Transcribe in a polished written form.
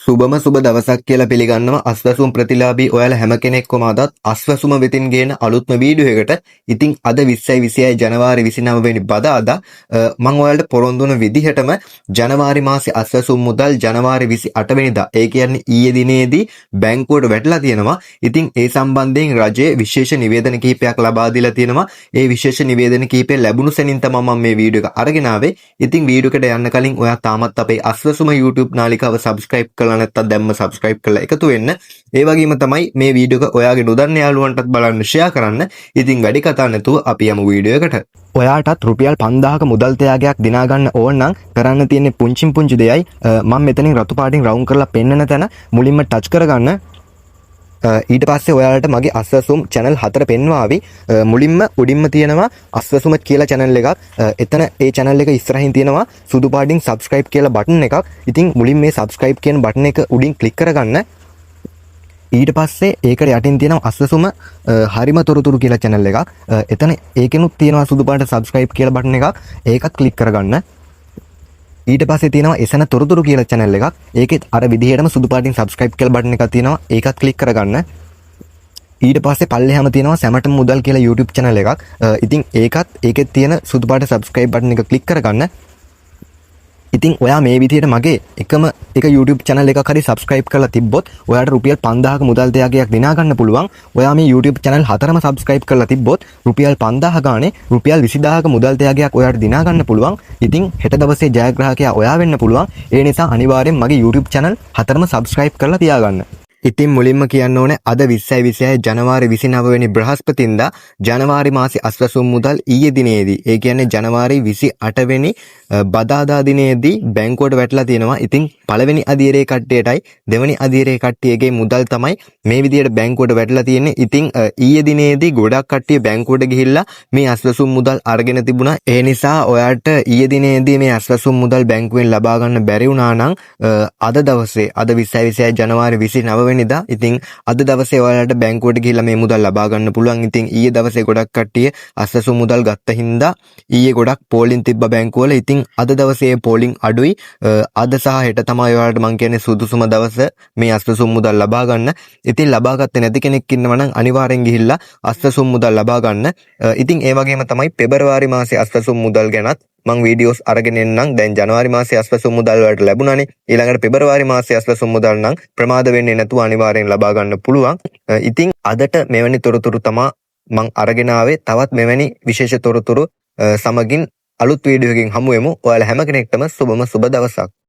සුබම සුබ දවසක් කියලා පිළිගන්නවා අස්වැසුම් ප්‍රතිලාභී ඔයාලා හැම කෙනෙක්වම අදත් අස්වැසුම වෙතින් ගේන අලුත්ම වීඩියෝ එකට. ඉතින් අද 2026 ජනවාරි 29 වෙනි බදාදා මම ඔයාලට පොරොන්දු වුණ විදිහටම ජනවාරි මාසේ අස්වැසුම් මුදල් ජනවාරි 28 වෙනිදා, ඒ කියන්නේ ඊයේ දිනේදී බැංකුවට වැටලා තියෙනවා. ඉතින් ඒ සම්බන්ධයෙන් රජයේ විශේෂ නිවේදන කිහිපයක් ලබා දීලා තියෙනවා. ඒ විශේෂ නිවේදන කිහිපය ලැබුණු සැනින් තමයි මම මේ වීඩියෝ එක අරගෙන ආවේ. ඉතින් වීඩියෝ එකට යන්න කලින් ඔයා තාමත් අපේ අස්වැසුම YouTube නාලිකාව සබ්ස්ක්‍රයිබ් කරලා නැත්නම් දැම්ම සබ්ස්ක්‍රයිබ් කරලා එකතු වෙන්න. ඒ වගේම තමයි මේ වීඩියෝ එක ඔයාගේ නොදන්න යාළුවන්ටත් බලන්න ෂෙයා කරන්න. ඉතින් වැඩි කතා නැතුව අපි යමු වීඩියෝ එකට. ඔයාටත් රුපියල් 5000ක මුදල් ත්‍යාගයක් දිනා ගන්න ඕන නම් කරන්න තියෙන්නේ පුංචිම පුංචි දෙයයි. මම මෙතනින් රතු පාටින් රවුම් කරලා පෙන්නන තැන මුලින්ම ටච් කරගන්න. ඊට පස්සේ ඔයාලට මගේ අස්වැසුම් චැනල් හතර පෙන්වාවි. මුලින්ම උඩින්ම තියෙනවා අස්වැසුම කියලා චැනල් එකක්. එතන ඒ චැනල් එක ඉස්සරහින් තියෙනවා සුදු පාටින් සබ්ස්ක්‍රයිබ් කියලා බටන් එකක්. ඉතින් මුලින් මේ සබ්ස්ක්‍රයිබ් කියන බටන් එක උඩින් ක්ලික් කරගන්න. ඊට පස්සේ ඒකට යටින් තියෙනවා අස්වැසුම හරිම තොරතුරු කියලා චැනල් එකක්. එතන ඒකෙනුත් තියෙනවා සුදු පාට සබ්ස්ක්‍රයිබ් කියලා බටන් එකක්. ඒකත් ක්ලික් කරගන්න. ඊට පස්සේ තියෙනවා එසන තොරතුරු කියලා චැනල් එකක්. ඒකෙත් අර විදිහටම සුදු පාටින් සබ්ස්ක්‍රයිබ් කියලා බටන් එකක් තියෙනවා. ඒකත් ක්ලික් කරගන්න. ඊට පස්සේ පල්ලෙහාම තියෙනවා සැමටම මුදල් කියලා YouTube channel එකක්. ඉතින් ඒකත් ඒකෙත් තියෙන සුදු පාට සබ්ස්ක්‍රයිබ් බටන් එක ක්ලික් කරගන්න. ඉතින් ඔයා මේ විදිහට මගේ එකම එක YouTube channel එකක් හරි subscribe කරලා තිබ්බොත් ඔයාට රුපියල් 5000ක මුදල් ත්‍යාගයක් දිනා ගන්න පුළුවන්. ඔයා මේ YouTube channel හතරම subscribe කරලා තිබ්බොත් රුපියල් 5000 ගානේ රුපියල් 20,000ක මුදල් ත්‍යාගයක් ඔයාට දිනා ගන්න පුළුවන්. ඉතින් හෙට දවසේ ජයග්‍රාහකයා ඔයා වෙන්න පුළුවන්. ඒ නිසා අනිවාර්යෙන් මගේ YouTube channel හතරම subscribe කරලා තියාගන්න. ඉතින් මුලින්ම කියන්න ඕනේ අද 2026 ජනවාරි 29 වෙනි බ්‍රහස්පතින්දා ජනවාරි මාසේ අස්වැසුම් මුදල් ඊයේ දිනේදී, ඒ කියන්නේ ජනවාරි 28 වෙනි බදාදා දිනේදී බැංකුවට වැටලා තියෙනවා. ඉතින් පළවෙනි අදියරේ කට්ටියටයි දෙවෙනි අදියරේ කට්ටියගේ මුදල් තමයි මේ විදියට බැංකුවට වැටලා තියෙන්නේ. ඉතින් ඊයේ දිනේදී ගොඩක් කට්ටිය බැංකුවට ගිහිල්ලා මේ අස්වැසුම් මුදල් අරගෙන තිබුණා. ඒ නිසා ඔයාට ඊයේ දිනේදී මේ අස්වැසුම් මුදල් බැංකුවෙන් ලබා ගන්න බැරි වුණා නම් අද දවසේ, අද 2026 ජනවාරි 29 වෙනිදා, ඉතින් අද දවසේ ඔයාලට බැංකුවට ගිහිල්ලා මේ මුදල් ලබා ගන්න පුළුවන්. ඉතින් ඊයේ දවසේ ගොඩක් කට්ටිය අස්වැසුම් මුදල් ගත්ත හින්දා ඊයේ ගොඩක් පෝලිං තිබ්බ බැංකුවල. ඉතින් අද දවසේ පෝලිං අඩුයි. අද සහ හෙට තමයි ඔයාලට මං කියන්නේ සුදුසුම දවස මේ අස්වැසුම් මුදල් ලබා ගන්න. ඉතින් ලබා ගත්තේ නැති කෙනෙක් ඉන්නවා නම් අනිවාර්යෙන් ගිහිල්ලා අස්වැසුම් මුදල් ලබා ගන්න. ඉතින් ඒ වගේම තමයි පෙබරවාරි මාසේ අස්වැසුම් මුදල් ගැනත් මං වීඩියෝස් අරගෙන එන්නම්. දැන් ජනවාරි මාසේ අස්වැසුම් මුදල් වලට ලැබුණානේ. ඊළඟට පෙබරවාරි මාසේ අස්වැසුම් මුදල් නම් ප්‍රමාද වෙන්නේ නැතුව අනිවාර්යෙන් ලබා ගන්න පුළුවන්. ඉතින් අදට මෙවැනි තොරතුරු තමා මං අරගෙන ආවේ. තවත් මෙවැනි විශේෂ තොරතුරු සමගින් අලුත් වීඩියෝ එකකින් හමු වෙමු. ඔයාලා හැම කෙනෙක්ටම සුබම සුබ දවසක්.